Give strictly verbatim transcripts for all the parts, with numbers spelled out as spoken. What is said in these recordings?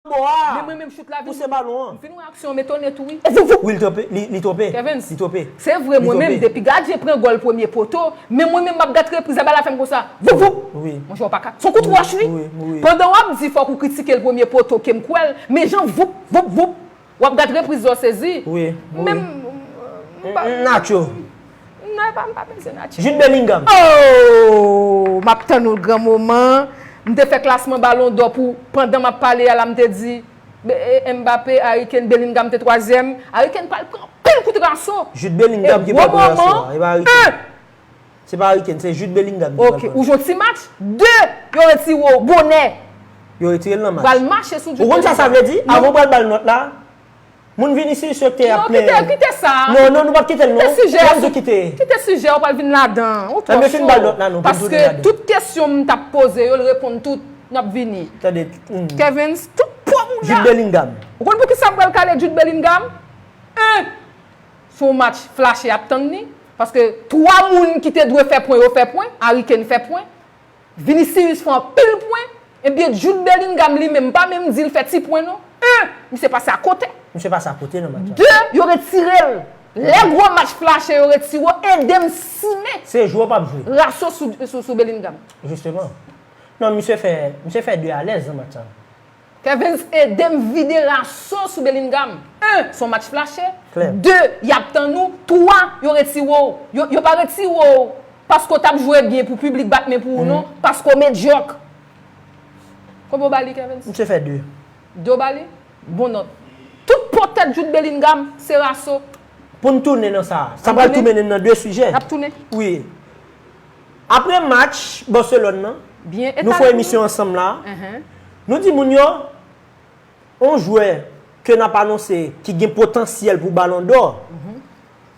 bò a. Men mwen menm chout la vin. Pouse balon an. M fin wè aksyon, m etone tou wi. E voup, voup. Wi, li twonpe. Li, li twonpe. Kevens. Li twonpe. Se vre, mwen menm, depi gadyen pran gòl premye poto, men mwen menm m ap gad repriz la, bal la fè m konsa. Voup, voup. Wi. Monchè, w pa ka. Se yon kout wòch, wi. Wi, wi. Pandan w ap di fòk ou kritike l premye poto, ke m kwè l, men jan voup, voup, voup. W ap gad repriz la, w sezi. Wi, wi. Men m, m pa, Nacho. M pa, m pa bezwen Nacho. Jude Bellingham. Oh! M ap tann ou gran moman. M te fè klasman Balon dò pou, pandan m ap pale a la, m te di, Be-, e, Mbappé, Harry Kane, Bellingham te twazyèm. Harry Kane pral pran anpil kout raso. Jude Bellingham ki pral pran raso a, e pa Harry Kane. Se pa Harry Kane, se Jude Bellingham ki pral pran. Ok, ou jwenn ti match, de, yo retire w bonè. Yo retire l nan match. Pral mache sou Jude Bellingham. Ou konn sa sa vle di? Avan w pral ba l nòt la, moun Vinicius yo ki te ap plenyen. Non, kite, kite sa. Non, non, nou p ap kite l non. Kite sijè a. Kite sijè a, ou pral vin ladan. Ou twò cho. Paske tout kesyon m t ap poze yo, l reponn tout. N ap vini. Tande. Kevens, tout pwòp ou la. Jude Bellingham. Ou konn poukisa m pral kale Jude Bellingham? En, se yon match flache ap tann li. Paske twa moun ki te dwe fè pwen, yo fè pwen. Harry Kane fè pwen. Vinicius fè anpil pwen. Ebyen, Jude Bellingham li menm, m pa menm di l fè ti pwen non. En, misye pase akote. Misye pase akote nan match la. De, yo retire l. Lè gwo match flache, yo retire w, ede m simen. Se jwe w p ap jwe. Raso sou, sou, sou Bellingham. Jisteman. Non, misye fè, misye fè de alèz nan match sa. Kevens ede m vide raso sou Bellingham. En, se yon match flache. Klè. De, y ap tann ou. Twa, yo retire w. Yo, yo pa retire w paske w t ap jwe byen pou piblik bat men pou ou, non. Paske w medyòk. Konbyen w ba li, Kevens? Misye fè de. De w ba li? Bon nòt. Tout potèt Jude Bellingham, se raso. Pou n tounen nan sa, sa pral tou mennen n nan de sijè. N ap tounen. Wi. Apre match Barcelone nan, nou fè emisyon ansanm la. Nou di moun yo, yon jwè ke n ap anonse ki gen potansyèl pou Balon dò,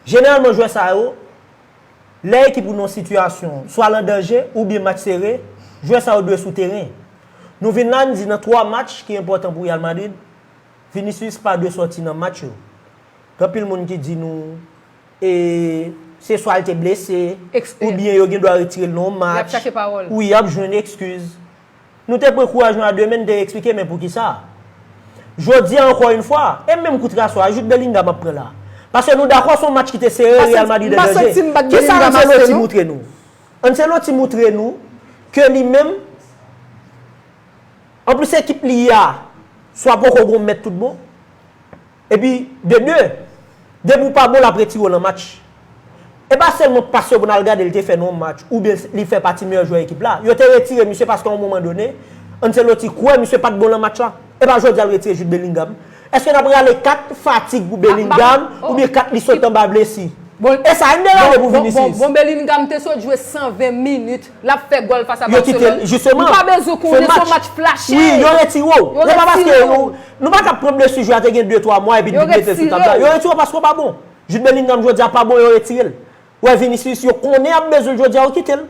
jeneralman jwè sa yo, lè ekip ou nan sitiyasyon, swa l an danje oubyen match sere, jwè sa yo dwe sou teren. Nou vin la, n di nan twa match ki enpòtan pou Real Madrid, Vinicius pa dwe sòti nan match yo. Gen anpil moun ki di nou, e, se swa l te blese, oubyen yo gen dwa retire l nan yon match. Y ap chache pawòl. Wi, y ap jwenn ekskiz. Nou te pran kouraj nou a de men, n te eksplike men poukisa. Jodi a, ankò yon fwa, e menm kout raso a, Jude Bellingham ap pran la. Paske nou dakò se yon match ki te sere, Real Madrid an danje. Kisa Ancelotti moutre nou? Ancelotti moutre nou ke li menm, anplis ekip li a, swa poko gon mèt tout bon, epi de de, depi w pa bon, l ap retire w nan match. E pa sèlman paske pou n al gade l te fè nan yon match, oubyen li fè pati meyè jwè ekip la. Yo te retire misye paske yon moman done, Ancelotti kwè misye pa t bon nan match la. E pa jodi a l retire Jude Bellingham. Èske n ap rale kat fatig pou Bellingham, oubyen kat li sot anba blesi? E sa, n te rale pou Vinicius. Bon, Bellingham te sot jwe san ven minit. L ap fè gòl fas a Barcelone. Yo kite l, jisteman. Nou pa bezwen konnen se yon match flache. Wi, yo retire w. Se pa paske nou, nou pa t ap pran blesi jwè a te gen de twa mwa epi n vin mete l sou tab la. Yo retire w paske w pa bon. Jude Bellingham jodi a pa bon, yo retire l. Wè Vinicius, yo konnen y ap bezwen l jodi a, yo kite l.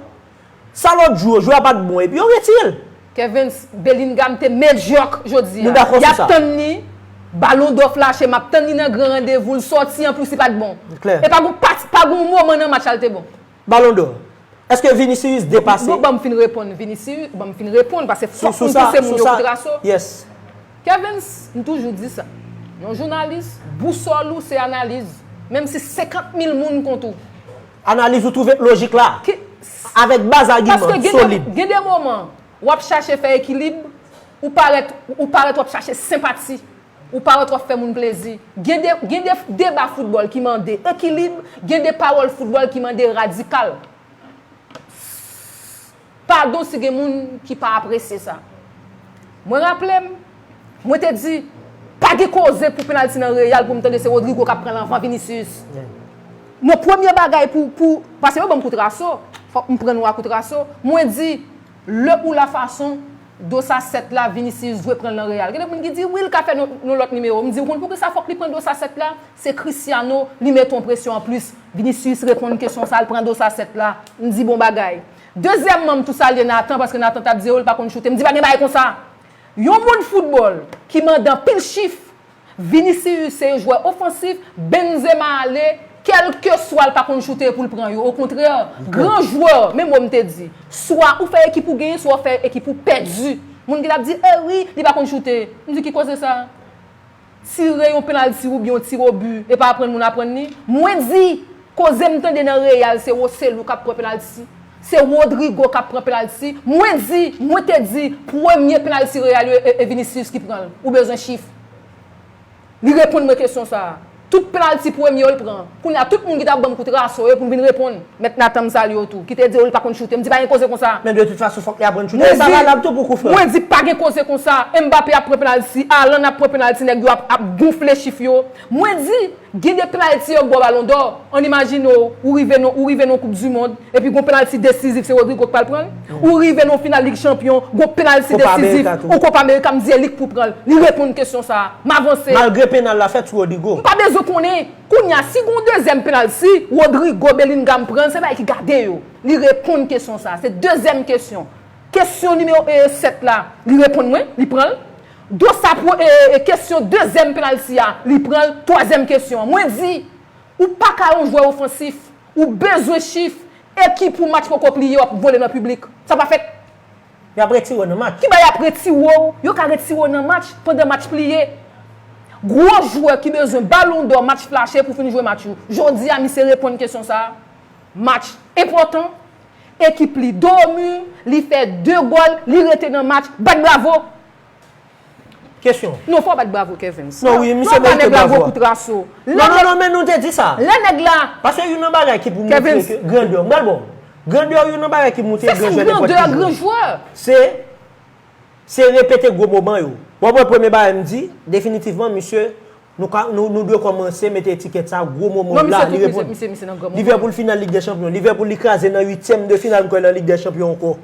Sa lòt jou, jwè a pa t bon, epi yo retire l. Kevens, Bellingham te medyòk jodi a. Y ap tann li, Balon dò flache, m ap tann li nan gran randevou, l sòti, anplis li pa t bon. E pa gon, pa, pa gon moman nan match la l te bon. Balon dò. Èske Vinicius depase? Bon, ban m fin reponn Vinicius, ban m fin reponn, paske fòk pou m pouse moun yo kout raso. Kevens, m toujou di sa. Yon jounalis, bousòl ou se analiz. Menm si senkant mil moun kont ou. Analiz ou twouve lojik la. Avèk baz agiman solid. Paske gen de, gen de moman, w ap chache fè ekilib, ou parèt, ou parèt w ap chache senpati. Ou parèt w ap fè moun plezi. Gen de, gen de deba foutbòl ki mande ekilib, gen de pawòl foutbòl ki mande radikal. Padon si gen moun ki pa apresye sa. Mwen raple m, mwen te di, pa gen koze pou penalti nan Real pou m tande se Rodrygo k ap pran l anvan Vinicius. Non, premye bagay pou, pou, paske yo ban m kout raso, fòk m pran nou a kout raso. Mwen di, le ou la fason, Dos a sèt la, Vinicius dwe pran l nan Real. Gen de moun ki di, wi, l ka fè yon, yon lòt nimewo. M di, ou konn poukisa fòk li pran dos a sèt la? Se Cristiano, li mete yon presyon anplis. Vinicius reponn kesyon sa, l pran dos a sèt la. M di, bon bagay. Dezyèmman, m tou salye Nathan, paske Nathan t ap di, o, l pa konn choute. M di, pa gen bagay konsa. Yon moun foutbòl ki mande anpil chif, Vinicius se jwè ofansif, Benzema ale, kèlkeswa l pa konn choute pou l pran yo. Okontrè, gran jwè, menm mwen m te di, swa ou fè ekip ou genyen, swa ou fè ekip ou pèdi. Moun ki t ap di, e wi, li pa konn choute. M di, ki koze sa? Tire yon penalti oubyen yon tirobi, e pa aprann moun aprann li? Mwen di, koze m tande nan Real, se Rosselou k ap pran penalti. Se Rodrygo k ap pran penalti. Mwen di, mwen te di, premye penalti Real yo, e, e Vinicius ki pran l. Ou bezwen chif. Li reponn mwen kesyon sa a. Tout penalti premye yo l pran. Kounye a, tout moun ki t ap ban m kout raso yo pou m vin reponn. Mèt Nathan m salye w tou, ki te di w li pa konn choute. M di pa gen koze konsa. Men de tout fason, fòk li aprann choute. Mwen di, sa valab tou pou kou frank. Mwen di pa gen koze konsa. Mbappé ap pran penalti, Haaland ap pran penalti, nèg yo ap, ap gonfle chif yo. Mwen di, gen de penalti yo k ba w Ballon d'Or. Ann imajine w, ou rive nan, ou rive nan Koup di Mond, epi gon penalti desizif, se Rodrygo k pral pran l. Ou rive nan final Lig Chanpyon, gon penalti desizif, ou Kopa Amerika, m di e li k pou pran l. Li reponn kesyon sa a. M avanse. Malgre penal la fèt sou Rodrygo. M pa bezwen konnen. Kounye a, si gon dezyèm penalti, Rodrygo, Bellingham pran l, se bagay ki gade yo. Li reponn kesyon sa a. Se dezyèm kesyon. Kesyon nimewo, e, sèt la, li reponn mwen, li pran l. Dosa pou, e, e, kesyon dezyèm penalti a, li pran l. Twazyèm kesyon an, mwen di, ou pa ka yon jwè ofansif. Ou bezwen chif. Ekip ou match poko pliye, w ap vole nan piblik. Sa pa fèt. Y ap retire w nan match. Kiba y ap retire w? Yo ka retire w nan match pandan match pliye. Gwo jwè ki bezwen Ballon d'Or, match flache pou fin jwe match ou. Jodi a, misye reponn kesyon sa a. Match enpòtan. Ekip li do mi, li fè de gòl, li rete nan match. Bat bravo! Kesyon. Non, fò w bat bravo, Kevens. Non, wi, misye merite bravo a. Lè w pa nèg la, gwo kout raso. Non, non, non, men nou te di sa. Lè nèg la. Paske youn nan bagay ki pou montre ke grandè, m pral bon. Grandè, youn nan bagay ki montre gran jwè nenpòt ki jwè. Se sa, grandè, gran jwè. Se, se repete gwo moman yo. W ap wè premye bagay m di, definitivman, misye, nou ka, nou, nou dwe kòmanse mete etikèt sa, gwo moman la, li reponn. Non, misye tou, misye, misye nan gran moman. Liverpool final Lig dè Chanpyon. Liverpool li kraze nan uityèm de final, m kwè, nan Lig dè Chanpyon ankò.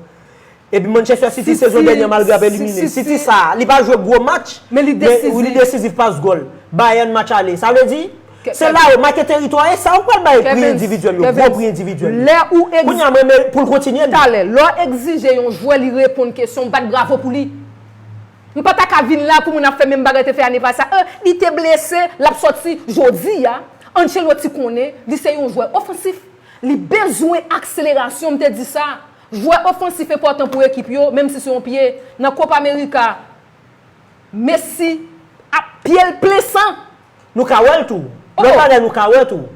Epi Manchester City, sezon dènyè, malgre ap elimine. City sa, li pa jwe gwo match, men li desizif, pas gòl. Bayern match ale. Sa vle di, se la yo make teritwa, e sa ou pral bay pri endividyèl yo, gwo pri endividyèl yo. Kounye a, mwen, men pou l kontinye, li. Talè, lè w egzije yon jwè, li reponn kesyon, bat bravo pou li. M pa ta ka vin la pou moun ap fè menm bagay te fè ane pase a. Eh, li te blese, l ap sòti. Jodi a, Ancelotti konnen, li se yon jwè ofansif. Li bezwen akselerasyon, m te di sa. Jwè ofansif enpòtan pou ekip yo, menm si se yon pye. Nan Copa America, Messi ap pye l plen san. Nou ka wè l tou. Lòt bagay nou ka wè tou.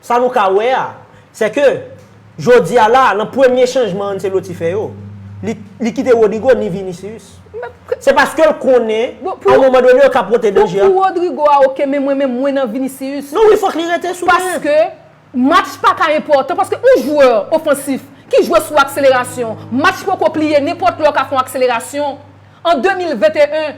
Sa nou ka wè a, se ke jodi a la, nan premye chanjman Ancelotti fè yo, li, li kite Rodrygo ni Vinicius. Se paske l konnen, a yon moman done, yo ka pote danje a. Pou Rodrygo a, oke, men mwen menm, mwen nan Vinicius. Non, wi, fòk li rete sou teren. Paske match pa ka enpòtan, paske yon jwè ofansif ki jwe sou akselerasyon, match poko pliye, nenpòt lè w ka fè yon akselerasyon. An de mil venteyen,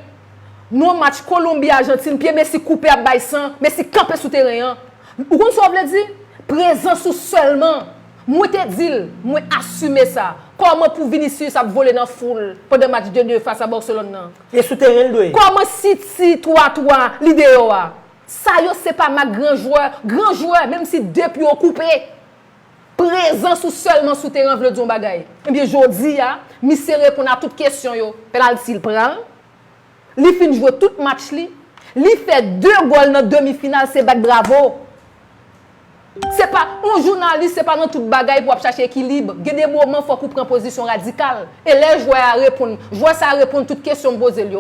nan yon match Kolonbi-Ajantin, pye Messi koupe ap bay san, Messi kanpe sou teren an. Ou konn sa w vle di? Prezans ou sèlman. Mwen te di l, mwen asime sa. Kòman pou Vinicius ap vole nan foul pandan match de de fas a Barcelone nan? E sou teren l dwe. Kòman City twa twa li deyò a? Sa yo se pa mak gran jwè. Gran jwè, menm si de pye w koupe, prezans ou sèlman sou teren vle di yon bagay. Ebyen, jodi a, misye reponn a tout kesyon yo. Penalti l pran l. Li fin jwe tout match li. Li fè de gòl nan demi final, se bat bravo. Se pa, yon jounalis, se pa nan tout bagay pou w ap chache ekilib. Gen de moman, fòk ou pran pozisyon radikal. E lè jwè a reponn, jwè sa a reponn tout kesyon m poze l yo.